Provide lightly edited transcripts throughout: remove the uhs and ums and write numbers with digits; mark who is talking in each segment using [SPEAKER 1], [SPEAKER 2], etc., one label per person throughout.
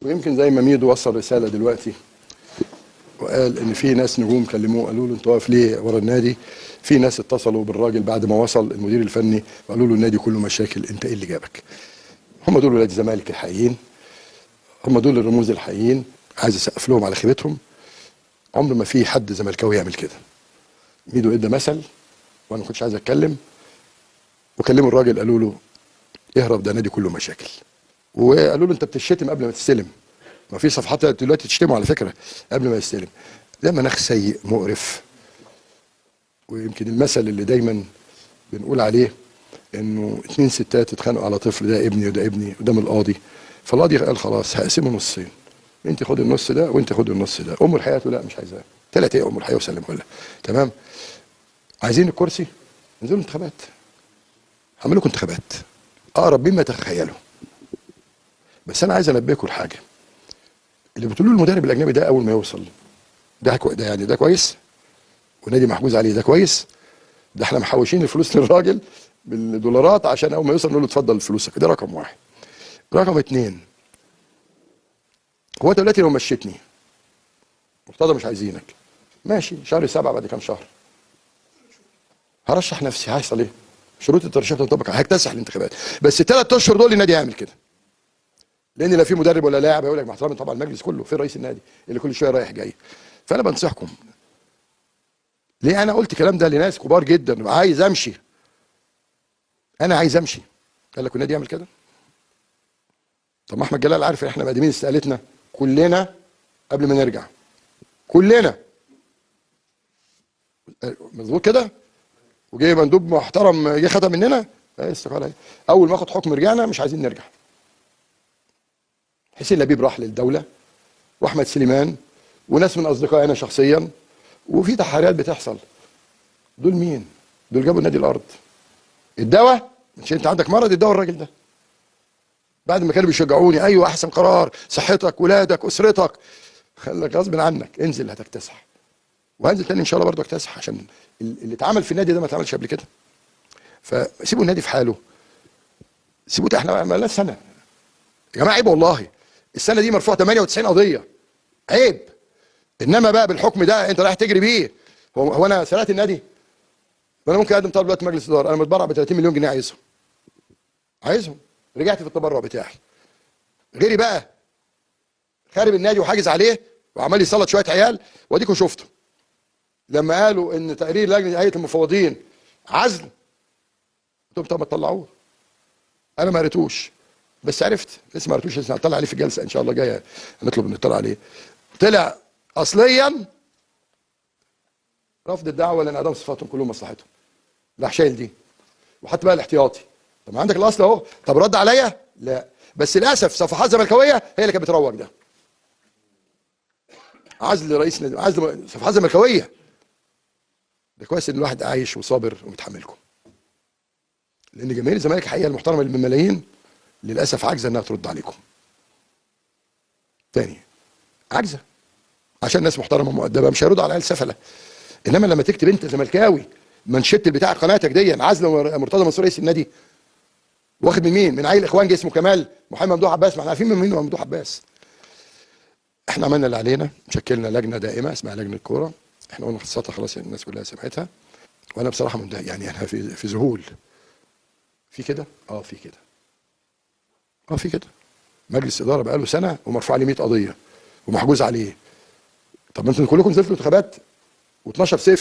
[SPEAKER 1] ويمكن زي ما ميدو وصل رسالة دلوقتي وقال ان في ناس نجوم كلموه قالوا له انت واقف ليه ورا النادي؟ في ناس اتصلوا بالراجل بعد ما وصل المدير الفني وقالوا له النادي كله مشاكل، انت ايه اللي جابك؟ هم دول ولاد الزمالك الحقيقيين، هم دول الرموز الحقيقيين. عايز اسقف لهم على خيبتهم. عمر ما في حد زملكاوي يعمل كده. ميدو ادى مثل وانا ما كنتش عايز اتكلم، وكلموا الراجل قالوا له اهرب ده النادي كله مشاكل، وقالوا له انت بتشتم قبل ما تستلم. ما في صفحات دلوقتي تشتمه على فكرة قبل ما يستلم. ده مناخ سيء مقرف. ويمكن المثل اللي دايما بنقول عليه انه 2 ستات اتخانقوا على طفل، ده ابني وده ابني، قدام القاضي. فالقاضي قال خلاص هقسمه نصين، انت خد النص ده وانت خد النص ده. امه الحقيقة قالت له لا مش عايزاه. طلعت ايه امه الحقيقة وسلمه لها. تمام. عايزين الكرسي، انزلوا انتخابات، هعمل لكم انتخابات اقرب مما تتخيلوا. بس انا عايز انبهكم لحاجة. اللي بتقولوا المدرب الاجنبي ده اول ما يوصل ده ده يعني ده كويس، والنادي محجوز عليه ده كويس، ده احنا محوشين الفلوس للراجل بالدولارات عشان اول ما يوصل نقول له اتفضل فلوسك. ده رقم واحد. رقم 2، هو انت دلوقتي لو مشيتني مرتضى مش عايزينك، ماشي، شهر 7 بعد كام شهر هرشح نفسي، هيحصل ايه؟ شروط الترشيح تنطبق، هكتسح الانتخابات. بس ال3 اشهر دول النادي هيعمل كده، لان لا في مدرب ولا لاعب هيقول لك مع احترامي طبعا المجلس كله في رئيس النادي اللي كل شوية رايح جاي. فانا بنصحكم. ليه انا قلت الكلام ده لناس كبار جدا؟ عايز امشي، انا عايز امشي. قال لك النادي يعمل كده؟ طب ما احمد جلال عارف ان احنا مقدمين استقالتنا كلنا قبل ما نرجع، كلنا مظبوط كده، وجاي مندوب محترم جه خدها مننا استقالة. اول ما اخد حكم رجعنا مش عايزين نرجع. حسين لبيب راح للدولة، واحمد سليمان، وناس من اصدقائي انا شخصيا، وفي تحريات بتحصل. دول مين؟ دول جابوا النادي الارض. الدواء مش انت عندك مرض، الدواء الراجل ده. بعد ما كانوا بيشجعوني ايوه احسن قرار، صحتك، ولادك، اسرتك، خلك غصب عنك انزل هتكتسح. وهنزل تاني ان شاء الله برضه اكتسح، عشان اللي اتعمل في النادي ده ما اتعملش قبل كده. فسيبوا النادي في حاله، سيبوه. احنا ما لناش سنة يا جماعة، عيب والله. السنة دي مرفوع 98 قضية، عيب. انما بقى بالحكم ده انت رايح تجري بيه. هو انا سرقت النادي؟ ما انا ممكن اقدم طلب دلوقتي مجلس ادارة، انا متبرع ب 30 مليون جنيه، عايزهم عايزهم. رجعت في التبرع بتاعي. غيري بقى خارب النادي وحاجز عليه وعمال يسلط شوية عيال، واديكم شفتوا لما قالوا ان تقرير لجنة هيئة المفوضين عزل، قلت لهم طب ما تطلعوه. انا ما قريتوش بس عرفت، لسه ما قريتوش، لسه هنطلع عليه في الجلسة ان شاء الله جاية، هنطلب نطلع عليه. طلع اصليا رفض الدعوة لان عدم صفاتهم كلهم مصلحتهم. راح شايل دي وحط بقى الاحتياطي. طب ما عندك الاصل اهو، طب رد عليا؟ لا. بس للاسف صفحات زملكاويه هي اللي كانت بتروج ده. عزل رئيس نادي، عزل صفحات زملكاويه. ده كويس ان الواحد عايش وصابر ومتحملكم. لان جماهير الزمالك الحقيقة المحترمة اللي بالملايين للاسف عاجزه انها ترد عليكم. تاني عاجزه، عشان ناس محترمه مؤدبة مش هيردوا على عيال سفله. انما لما تكتب انت زملكاوي منشط بتاع قناتك دي عزل مرتضى منصور رئيس النادي، واخد من مين؟ من عيل اخوان اسمه كمال محمد ممدوح عباس. ما احنا عارفين من مين هو ممدوح عباس. احنا عملنا اللي علينا، شكلنا لجنة دائمة اسمها لجنة كورة. احنا قلنا خاصتها خلاص الناس كلها سمعتها. وانا بصراحة منتهي يعني، انا في ذهول. في كده؟ في كده. في كده. مجلس ادارة بقاله سنة ومرفوع عليه 100 قضية ومحجوز عليه. طب ما انتوا كلكم نزلتوا انتخابات و12-0.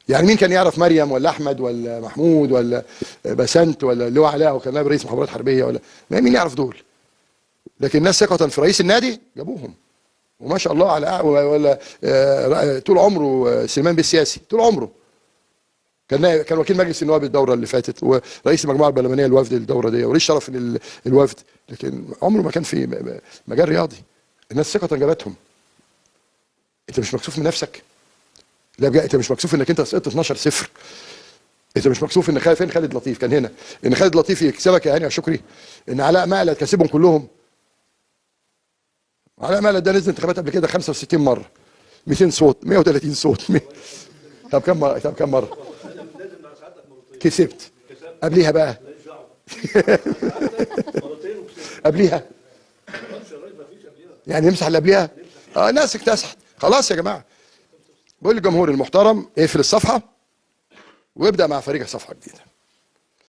[SPEAKER 1] يعني مين كان يعرف مريم ولا احمد ولا محمود ولا بسنت ولا اللي هو علاء وكان نائب رئيس مخابرات حربيه ولا مين يعرف دول؟ لكن الناس ثقة في رئيس النادي جابوهم. وما شاء الله على ولا طول عمره سليمان بالسياسي، طول عمره كان وكيل مجلس النواب الدورة اللي فاتت، ورئيس المجموعة البرلمانية الوفد الدورة دي، ورئيس شرف الوفد، لكن عمره ما كان في مجال رياضي. الناس ثقة جابتهم. انت مش مكسوف من نفسك؟ لا بجد، انت مش مكسوف انك انت سقطت 12-0؟ انت مش مكسوف ان فين خالد لطيف كان هنا، ان خالد لطيف يكسبك يا هاني يا شكري، ان علاء مقلد كسبهم كلهم؟ علاء مقلد ده نزل انتخابات قبل كده 65 مرة، 200 صوت، 130 صوت. طب كم مرة؟ طب كم مرة كسبت؟ قبليها بقى قبليها يعني نمسح اللي قبلها؟ ناس اكتسحت خلاص يا جماعة. بقول للجمهور المحترم اقفل الصفحة وابدا مع فريقك صفحة جديدة.